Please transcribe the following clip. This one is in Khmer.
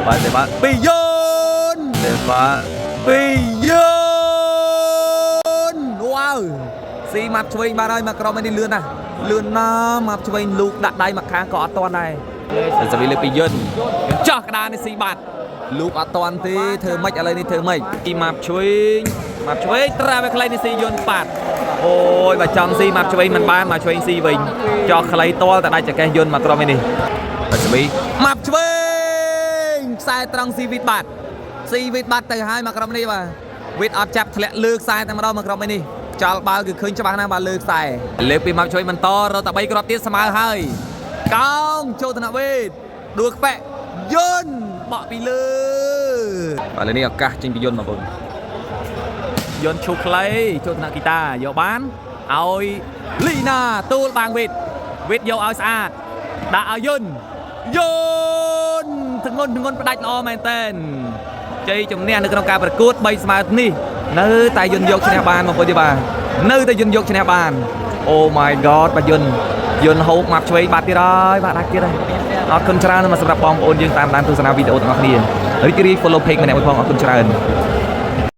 បាទសេបាពីយនសេបាពីយនវ៉ាវស៊ីម៉ាប់ឆ្វេងបាទហើយមកក្រុមនេះលឿនណាស់លឿនណាស់ម៉ាប់ឆ្វេងលូកដាក់ដៃមកខាងក៏អត់ទាន់ដែរសេវីលើពីយនចោះក្តារនេះស៊ីបាត់លូកអត់ទាន់ទេធ្វើម៉េចឥឡូវនេះធ្វើម៉េចពីម៉ាប់ឆ្វេងម៉ាប់ឆ្វេងត្រាវខ្លីនេះស៊ីយនបាត់អូយបើចង់ស៊ីម៉ាប់ឆ្វេងមិនបានមកឆ្វេងស៊ីវិញចោះខ្លីតលតែដាច់ចកេះយនមកក្រុមនេះបាទសេវីម៉ាប់ឆ្វេងខ្សែត្រង់ស៊ីវីតបាត់ស៊ីវីតបាត់ទៅហើយមកក្រុមនេះបាទវីតអត់ចាប់ធ្លាក់លើខ្សែតែម្ដងមកក្រុមនេះចោលបាល់គឺឃើញច្បាស់ណាស់បាទលើខ្សែលើកពីម៉ាប់ឆ្វេងបន្តរកតែ3គ្រាប់ទៀតស្មើហើយកោងចូលធនវេទដួលក្បែកយន្តបក់ពីលើបាទលើនេះឱកាសចេញពីយន្តមកបងយន្តឈូសខ្លីចូលធនគីតាយកបានឲ្យលីណាទូលបាងវីតវីតយកឲ្យស្អាតដាក់ឲ្យយន្តយន្តធ្ងន់ធ្ងន់ផ្ដាច់ល្អមែនតើជ័យជំនះនៅក្នុងការប្រកួត3ស្មើនេះនៅតែយន្តយកឈ្នះបានបងប្អូនទេបាទនៅតែយន្តយកឈ្នះបាន អូ my god បាទយន្តយន្តហូបម៉ាប់ឆ្វេងបាត់ទៀតហើយបាទដាច់ទៀតហើយអរគុណច្រើនមកសម្រាប់បងប្អូនយើងតាមដានទស្សនាវីដេអូទាំងអស់គ្នារីករាយ follow page ម្នាក់មួយផងអរគុណច្រើន។